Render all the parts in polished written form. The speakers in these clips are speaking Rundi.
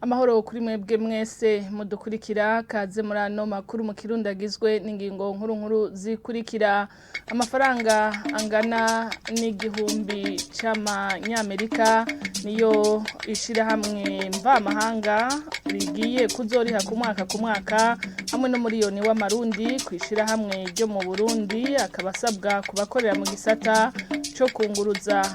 Amahoro kuri mwebwe mwese mudukurikira, kaze muri ano makuru mu Kirundi agizwe n'ingingo nkuru nkuru zikurikira: amafaranga angana n'igihumbi c'amanyamerika niyo ishirahamwe mvamahanga rigiye kuzoriha ku mwaka ku mwaka, hamwe n'umuriyoni w'amarundi kw'ishirahamwe ryo mu Burundi, akaba asabwa kubakorera mu gisata co kunguruza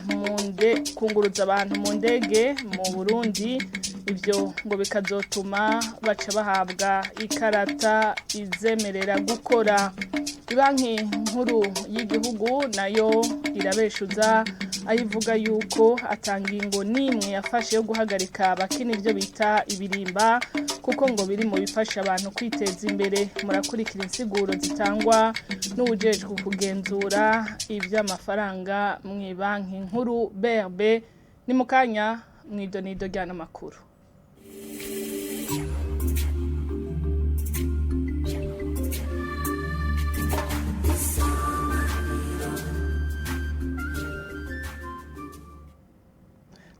kunguruza abantu mu ndege mu Burundi. Ivyo ngo bikazotuma baca bahabwa ikarata izemerera gukora. Ibanki nkuru y'igihugu nayo irabeshuza aho ivuga yuko ata ngingo n'imwe yafashe yo guhagarika abakina ivyo bita ibirimba, kuko ngo biri mu bifasha abantu kwiteza imbere. Murakurikira insiguro zitangwa n'uwujejwe kugenzura ivy'amafaranga mw'ibanki nkuru BRB. Ni mukanya mw'idonido ry'ano makuru.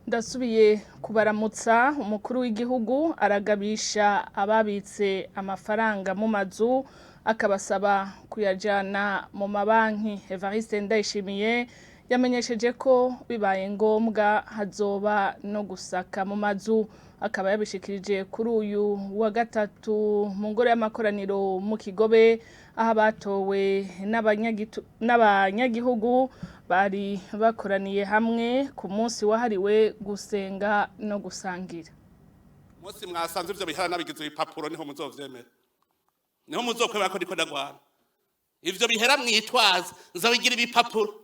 Ndasubiye kubaramutsa. Umukuru w'igihugu aragabisha ababitse amafaranga mu mazu, akabasaba kuyajana mu mabanki. Evariste Ndayishimiye yamenyesheje ko bibaye ngombwa hazoba no gusaka mu mazu, akaba yabishikirije kuri uyu wa gatatu mu ngoro y'amakoraniro mu Kigobe, aho abatowe n'abanyagihugu bari bakoraniye hamwe ku munsi wahariwe gusenga no gusangira. Umunsi mwasanze ivyo bihara nabigize ibipapuro, niho muzovyemera, niho muzokwemera ko ndiko ndagwana. Ivyo bihera mwitwaza nzabigira ibipapuro.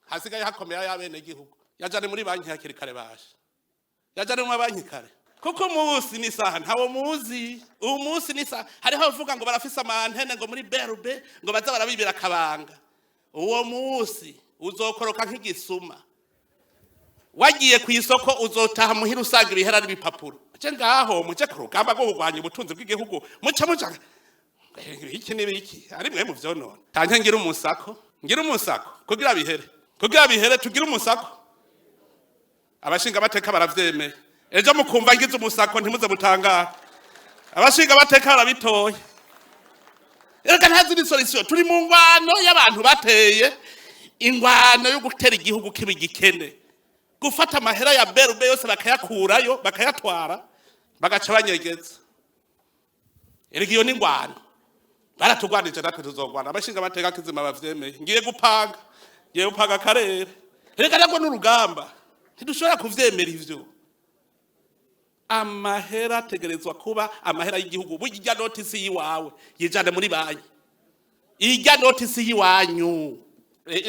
Hasigaye hakomera y'abenegihugu. Yajane muri banki hakiri kare, basha, yajane mu mabanki kare, kuko umunsi n'isaha ntawo muzi. Uyu munsi n'isaha, hariho abavuga ngo barafise amantene ngo muri BRB, ngo baza barabibira akabanga. Uwo munsi uzokoroka nk'igisuma. Wagiye ku isoko, uzotaha muhira usanga ibihera n'ibipapuro. Muce ngaho, muje ku rugamba rwo kurwanya ubutunzi bw'igihugu, muce muja iki n'ibiki ari mwe muvyonona. Tanke ngira umusako, ngira umusako kugira bihere, kugira bihere tugire umusako. Abashinga amateka baravyemeye. Ejo mukumva ngize umusako, ntimuze mutangara. Abashinga amateka barabitoye. Reka, nta zindi solution. Turi mu ngwano y'abantu bateye ingwano yo gutera igihugu kiba igikene, gufata amahera ya BRB yose bakayakurayo, bakayatwara, bagaca banyegeza. Erega iyo ni ingwano baratugwanije, natwe tuzogwana. Abashinga amateka kizima bavyemeye. Ngiye gupanga, ngiye gupanga akarere. Reka, nabwo n'urugamba, ntidushobora kuvyemera ivyo. Amahera ategerezwa kuba amahera y'igihugu. Burya irya noti si yiwawe, yijane muri banki. Irya noti si yiwanyu.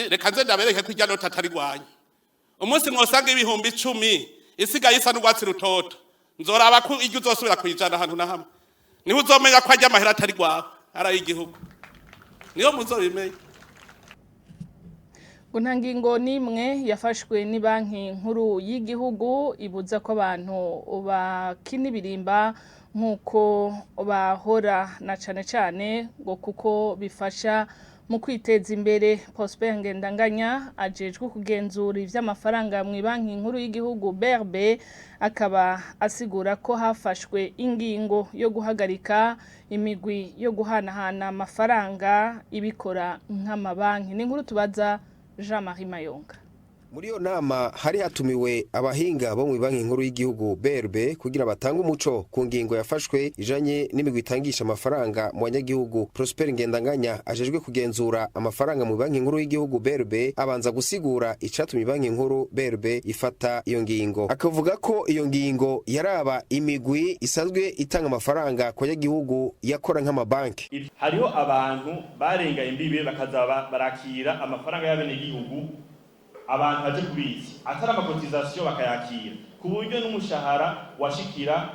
Reka nze ndabereke ko irya noti atari rwanyu. Umunsi mwosanga 10,000 isigaye isa n'urwatsi rutoto, nzoraba ko iryo uzosubira kuyijana ahantu na hamwe. Niho uzomenya ko arya amahera atari rwawe, ari ay'igihugu. Niho muzobimenya. Ngo nta ngingo n'imwe yafashwe ni Banki Nkuru y'igihugu ibuza ko abantu bakina ibirimba nk'uko bahora, na cane cane ngo kuko bifasha mu kwiteza imbere. Prosper Ngendanganya ajejwe kugenzura ivy'amafaranga mu Banki Nkuru y'igihugu BRB akaba asigura ko hafashwe ingingo yo guhagarika imigwi yo guhanahana amafaranga ibikora nk'amabanki. Ni inkuru tubaza Jean-Marie Mayonga. Muri iyo nama hari hatumiwe abahinga bo mu Banki Nkuru y'igihugu BRB kugira batange umuco ku ngingo yafashwe ijanye n'imigwi itangisha amafaranga mu banyagihugu. Prosper Ngendanganya ajejwe kugenzura amafaranga mu Banki Nkuru y'igihugu BRB abanza gusigura icatumye Banki Nkuru BRB ifata iyo ngingo, akavuga ko iyo ngingo yaraba imigwi isanzwe itanga amafaranga ku banyagihugu yakora nk'amabanki. Hariho abantu barengaye imbibe, bakaza barakira amafaranga y'abenegihugu, abantu baje kubitsa atari ama cotisations, bakayakira ku buryo n'umushahara washikira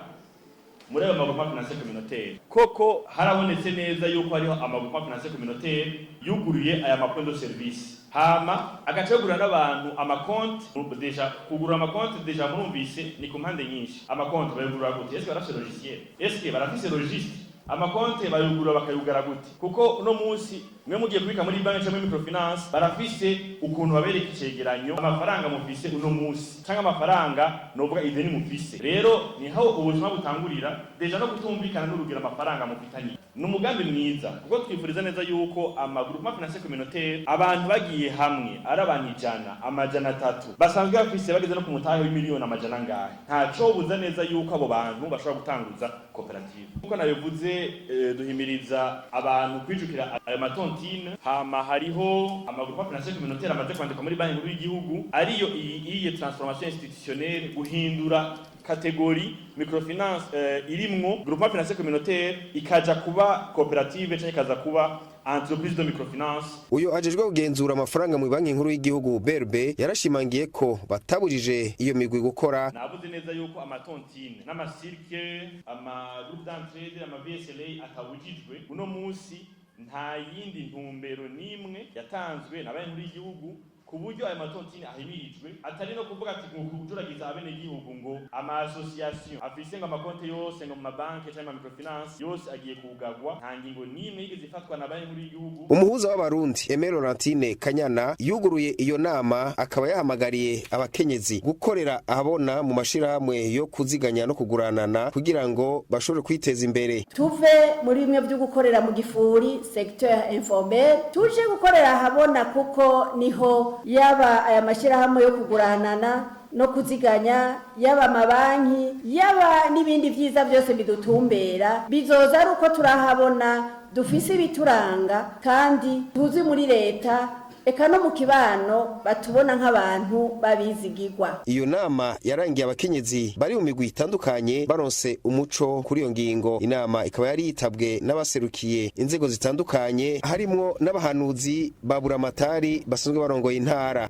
muri ayo ma groupements financiers communautaires. Koko harabonetse neza yuko hariho ama groupements financiers communautaires yuguruye aya ma points de service, hama agaca yugurura n'abantu amakonti. Déjà kugurura amakonti, déjà murumvise ni ku mpande nyinshi. Amakonti bayugurura gute? Est-ce barafise logiciel? Est-ce barafise registre? Amakonti bayugurura bakayugara gute? Kuko uno munsi Mwe mugiye kubika muri banki cyangwa muri microfinance, barafise ukuntu babereka icegeranyo, amafaranga mufise uno munsi cyangwa amafaranga novuga ideni mufise. Rero niho ubuzima butangurira déjà no kutumvikana n'urugero amafaranga mufitanye. Ni umugambi mwiza kuko twifuriza neza yuko ama groupement financier communautaire, abantu bagiye hamwe ari abantu 100, 300, basanzwe bafise, bageze no ku mutahe w'imiliyoni amajana angahe, ntaco buza neza yuko abo bantu bashobora gutanguza koperative. Kuko nabivuze, duhimiriza abantu kwijukira ayo ma tontines. Hama hariho ama groupement financier communautaire amaze kwandikwa muri Banki Nkuru y'Igihugu, ariyo iyi transformation institutionnelle, guhindura catégorie microfinance irimwo groupement financier communautaire ikaja kuba coopérative canke ikaza kuba entreprise de microfinance. Uyo ajejwe kugenzura amafaranga mu Banki Nkuru y'Igihugu BRB yarashimangiye ko batabujije iyo migwi gukora. Navuze neza yuko ama tontines n'ama cirques, ama groupe d'entraide, ama VSLA atabujijwe. Uno munsi nta yindi ntumbero n'imwe yatanzwe na Banki Nkuru y'Igihugu ku buryo ayo ma tontines ahimirijwe, atari no kuvuga ati ngo kujuragiza abenegihugu ngo ama association afise ngo amakonte yose ngo mu mabanki cyangwa ama microfinance yose agiye kugagwa. Nta ngingo n'imwe yigeze ifatwa na Banki Nkuru y'Igihugu. Umuhuza w'Abarundi Aimé Laurentine Kanyana yuguruye iyo nama, akaba yahamagariye abakenyezi gukorera ahabona mu mashirahamwe yo kuziganya no kuguranana kugira ngo bashobore kwiteza imbere. Tuve muri bimwe byo gukorera mu gifuri, secteur informel, tuje gukorera ahabona, kuko niho yaba aya mashyirahamwe yo kuguranana no kuziganya, yaba amabanki, yaba n'ibindi byiza byose bidutumbera, bizoza ari uko turahabona, dufise ibituranga kandi tuzi muri leta, eka no mu kibano batubona nk'abantu babizigirwa. Iyo nama yarangiye abakenyezi bari mu migwi itandukanye baronse umuco kuri iyo ngingo. Inama ikaba yari yitabwe n'abaserukiye inzego zitandukanye, harimwo n'abahanuzi ba buramatari basanzwe barongoye intara.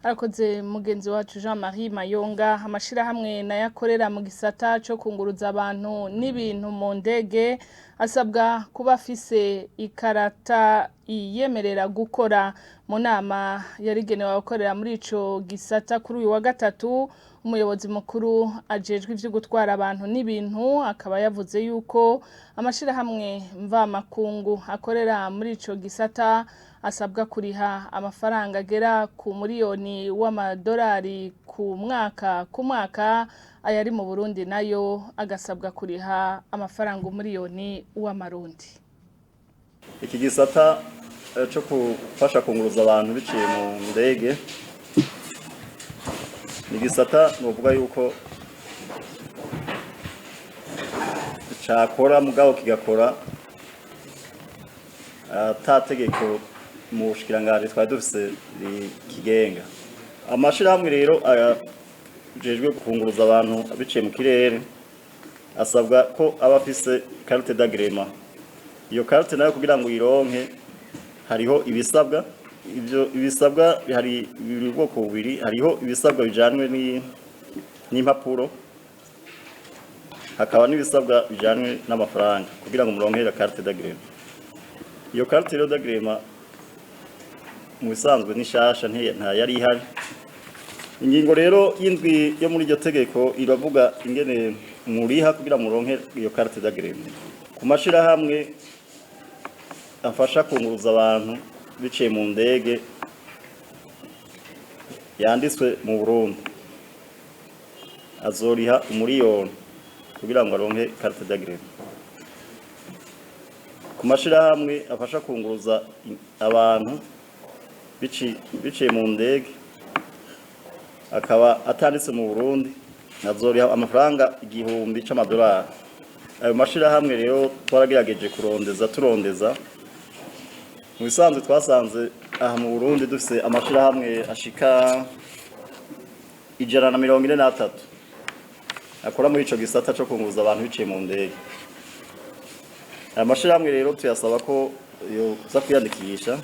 Arakoze mugenzi wacu Jean Marie Mayonga. Amashirahamwe nayo akorera mu gisata cyo kunguruza abantu n'ibintu mu ndege asabwa kuba afise ikarata iyemerera gukora. Mu nama yarigenewe abakorera muri ico gisata kuri uyu wa gatatu, umuyobozi mukuru ajejwe ivyo gutwara abantu n'ibintu akaba yavuze yuko amashirahamwe mvamakungu akorera muri ico gisata asabwa kuriha amafaranga agera ku miliyoni w'amadolari ku mwaka ku mwaka, ayari mu Burundi nayo agasabwa kuriha amafaranga 1 miliyoni w'amarundi. Iki gisata cyo gufasha kunguruza abantu biciye mu ndege ni igisata novuga yuko cakora, mugabo kigakora ata tegeko mu bushikiranganji twari dufise kigenga. Amashirahamwe rero ajejwe kunguruza abantu biciye mu kirere asabwa ko aba afise carte d'agrément. Iyo carte nayo, kugira ngo uyironke, hariho ibisabwa. Ibyo ibisabwa hari biri ubwoko bubiri: hariho ibisabwa bijanwe n'impapuro, hakaba n'ibisabwa bijanwe n'amafaranga kugira ngo muronke carte d'agrément. Iyo carte rero d'agrément mu bisanzwe ni shasha, nta yari ihari. Ingingo rero y'indwi yo muri iryo tegeko iravuga ingene muriha kugira muronke iyo carte d'agrément. Ku mashirahamwe afasha kunguruza abantu biciye mu ndege yanditswe mu Burundi, azoriha 1 miliyoni kugira ngo aronke carte d'agrément. Ku mashirahamwe afasha kunguruza abantu biciye mu ndege akaba atanditse mu Burundi, azoriha amafaranga 1000 c'amadolari. Ayo mashirahamwe rero twaragerageje kurondeza, turondeza, mu bisanzwe twasanze aha mu Burundi dufise amashirahamwe ashika 143 akora muri ico gisata co kunguruza abantu biciye mu ndege. Aya mashirahamwe rero tuyasaba ko yoza kwiyandikisha,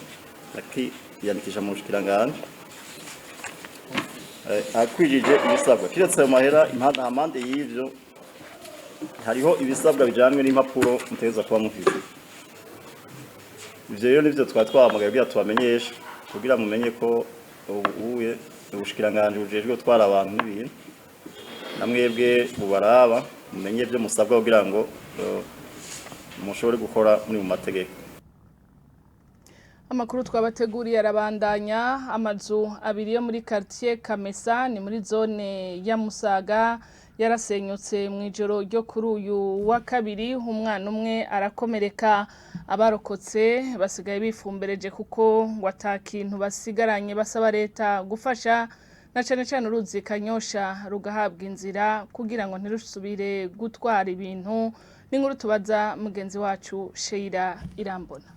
akiyandikisha mu bushikiranganji akwijije ibisabwa. Kiretse ayo mahera, impande y'ivyo hariho ibisabwa bijanwe n'impapuro mutegerezwa kuba mufise. Ivyo rero nivyo twari twahamagaye kugira tubamenyeshe, kugira mumenye ko ubuye ubushikiranganji bujejwe gutwara abantu n'ibintu na mwebwe bubaraba, mumenye ivyo musabwa kugira ngo mushobore gukora muri mu mategeko. Amakuru twabateguriye arabandanya. Amazu abiri yo muri quartier Kamesa, ni muri zone ya Musaga, yarasenyutse mu ijoro ryo kuri uyu wa kabiri, umwana umwe arakomereka. Abarokotse basigaye bifumbereje kuko ngo ata kintu basigaranye. Basaba leta gufasha, na cane cane uruzi Kanyosha rugahabwa inzira kugira ngo ntirusubire gutwara ibintu. N'inkuru tubaza mugenzi wacu Sheila Irambona.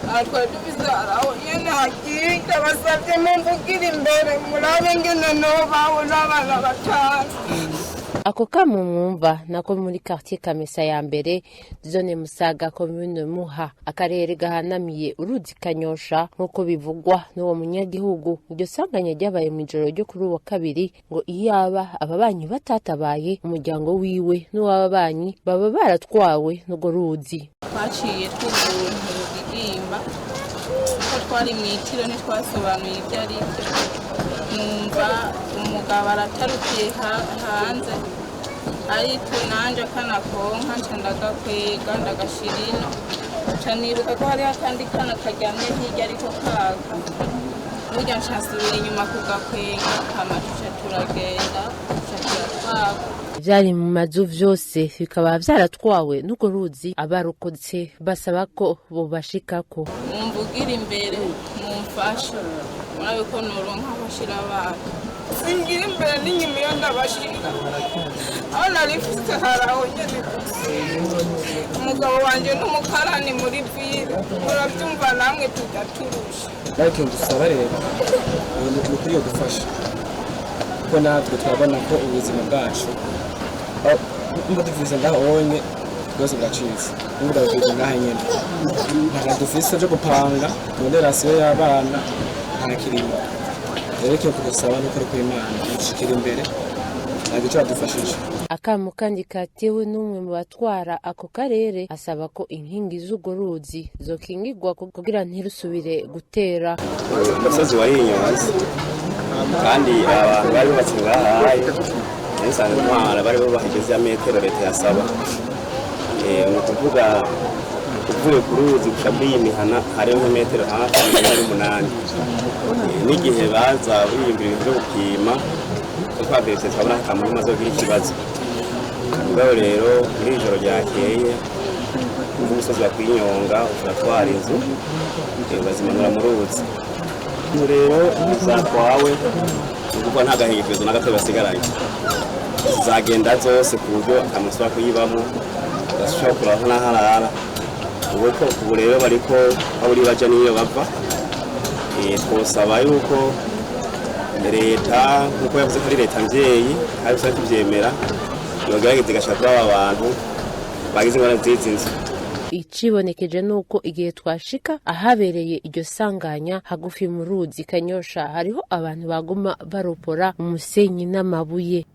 Aha twari dufise aho nyene hagiye. Ndabasavye mumvugire imbere, murabe ngene nobaho n'abana batanu. Ako kamo mwumva nako muri quartier Kamesa ya mbere, zone Musaga, commune Muha, akarere gahanamiye uruzi Kanyosha. Nk'uko bivugwa n'uwo munyagihugu, iryo sanganya ryabaye mu ijoro ryo kuri uwa kabiri. Ngo iyaba ababanyi batatabaye, umuryango wiwe n'uw'ababanyi baba baratwawe n'urwo ruzi. Twaciye twumva uruntu ruririmba, ko twari mu itiro, ntitwasobanuye ibyo ari byo. Numva umugabo aratarukiye hanze, ariko nanje akana konka nca ndagakwega, ndagashira ino. Nca nibuka ko hariho akandi kana karyamye hirya ariko kaka burya, nca nsubira inyuma kugakwega, hama tuca turagenda, tuca turatwagwa. Vyari mu mazu vyose bikaba vyaratwawe n'urwo ruzi. Abarokotse basaba ko bobashikako. Mumvugire imbere, mumfashe, murabe ko noronka aho nshira abana. Singira imbere n'inyuma iyo ndabashira. Aho nari mfise hari aho nyene gusa. Umugabo wanje n'umukarani muri ville, muravyumva namwe, tujya turusha. Nawe ikintu dusaba rero ni ukuri yo gufasha, kuko natwe turabona ko ubuzima bwacu nimba dufise ngaho onye twese buracitse, nimba dufise ngaho nyene nta dufise byo gupanga tubone ration y'abana, nta kirimo. Rero ikintu kudusaba ni ukuri kw'Imana dushikira imbere, ntabwo ico badufashije. Akamo kandi katewe n'umwe mu batwara ako karere, asaba ko inkingi z'urwo ruzi zokingirwa kugira ntirusubire gutera. Umusozi wari inyonzi, kandi abantu bari bubatse ngahaye usanga intwara bari bubahigeze ya metero leta yasaba. Ni ukuvuga uvuye ku ruzi guca muri iyi mihana hariho nk'imetero hafi 88. N'igihe baza biyumvira ibintu byo gupima, twaberetse twabona ata muntu umaze kugira ikibazo. Mugabo rero muri iri joro ryakeye, umva umusozi wa Kwinyonga uratwara inzu, bazimanura mu ruzi. Inzu rero zatwawe, ni ukuvuga nta gahingirizo na gato basigaranye, zagenda zose ku buryo ata muntu usubira kuyibamo, udashobora kuraho n'aho arara. Ubu ko ubu rero bariko aho uri baja n'iyo bava. Twosaba yuko leta, nkuko yavuze ko ari leta mvyeyi kandi usanga tuvyemera, yogerageza igashaka kuri aba bantu bagize ingorane z'izi nzu. Icibonekeje nuko igihe twashika ahabereye iryo sanganya, hagufi mu ruzi Kanyosha, hariho abantu baguma baropora umusenyi n'amabuye.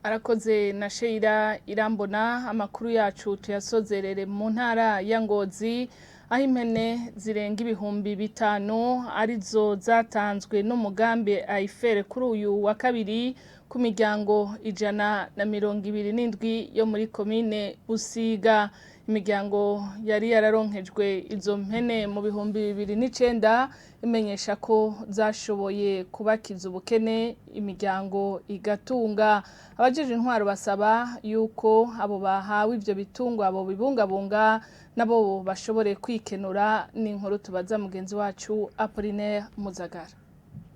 Arakoze na Sheila Irambona. Amakuru yacu tuyasozerere mu ntara ya Ngozi, aho impene zirenga 5000 arizo zatanzwe n'umugambi AIFER kuri uyu wa kabiri ku miryango 127 yo muri komine Busiga. Imiryango yari yararonkejwe izo mpene mu 2009 imenyesha ko zashoboye kubakiza ubukene, imiryango igatunga. Abajeje intwaro basaba yuko abo bahawe ivyo bitungwa abo bibungabunga, nabo bashobore kwikenura. N'inkuru tubaza mugenzi wacu Apollinaire Muzagara.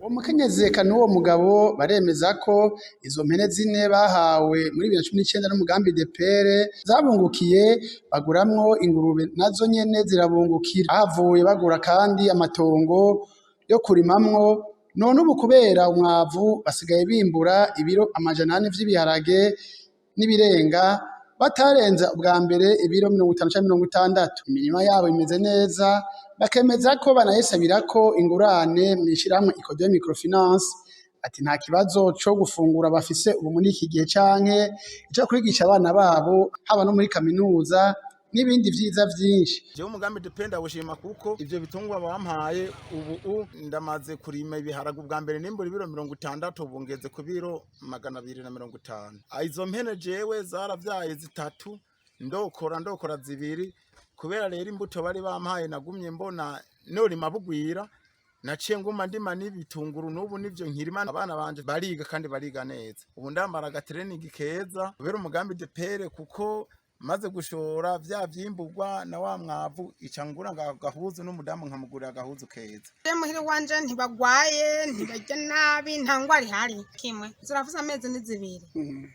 Uwo mukenyezi eka n'uwo mugabo baremeza ko izo mpene zine bahawe muri 2019 n'umugambi DPR zabungukiye, baguramwo ingurube, nazo nyene zirabungukira. Bahavuye bagura kandi amatongo yo kurimamwo. None ubu kubera umwavu basigaye bimbura ibiro 400 vy'ibiharage n'ibirenga, batarenza ubwa mbere ibiro 50 canke 60. Imirima yabo imeze neza, bakemeza ko banayisabira ko ingurane mw'ishirahamwe Icodem Microfinance. Ati nta kibazo co gufungura bafise ubu muri iki gihe, canke ico kwigisha abana babo, haba no muri kaminuza n'ibindi vyiza vyinshi. Jewe umugambi DPR ndawushima, kuko ivyo bitungwa bampaye, ubu ndamaze kurima ibiharage. Ubwa mbere nimbura ibiro 60, ubu ngeze ku biro 250. Izo mpene jewe zaravyaye zitatu, ndokora 2. Kubera rero imbuto bari bampaye nagumye mbona norima bugwira, naciye nguma ndima n'ibitunguru, n'ubu nivyo nkirima. Abana banje bariga kandi bariga neza. Ubu ndambara agatreningi keza kubera umugambi DPR, kuko maze gushora vya vyimburwa na wa mwavu, ica ngura gahuzu n'umudamu nkamugurira agahuzu keza. Muhira wanje ntibagwaye, ntibarya nabi, nta ngwara ihari kimwe. Zirafise amezi n'izibiri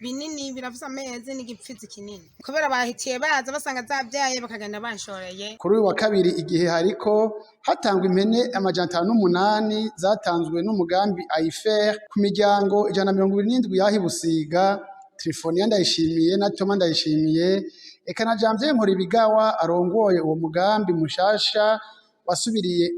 binini, birafise amezi n'igipfizi kinini, kubera bahitiye baza basanga zavyaye, bakagenda banshoreye. Kuri uyu wa kabiri, igihe hariko hatangwa impene 508 zatanzwe n'umugambi AIFER ku miryango 127 y'aha i Busiga, Trifonia Ndayishimiye na Toma Ndayishimiye eka na Janvier Nkoribigawa arongoye uwo mugambi mushasha wasubiriye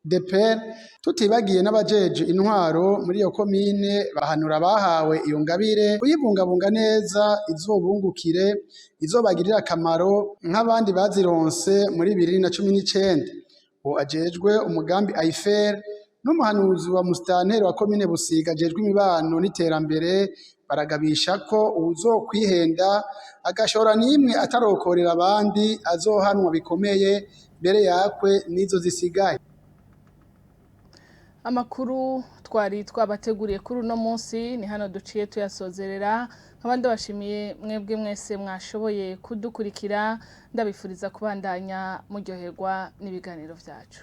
DPR, tutibagiye n'abajeje intwaro muri iyo komine, bahanura abahawe iyo ngabire kuyibungabunga neza, izobungukire, izobagirire akamaro nk'abandi bazironse muri 2019. Uwo ajejwe umugambi AIFER n'umuhanuzi wa musitanteri wa komine Busiga ajejwe imibano n'iterambere baragabisha ko uwuzokwihenda agashora n'imwe atarokorera abandi azohanwa bikomeye, mbere yakwe n'izo zisigaye. Amakuru twari twabateguriye kuri uno munsi ni hano duciye tuyasozerera. Nk'abandi bashimiye mwebwe mwese mwashoboye kudukurikira, ndabifuriza kubandanya muryoherwa n'ibiganiro byacu.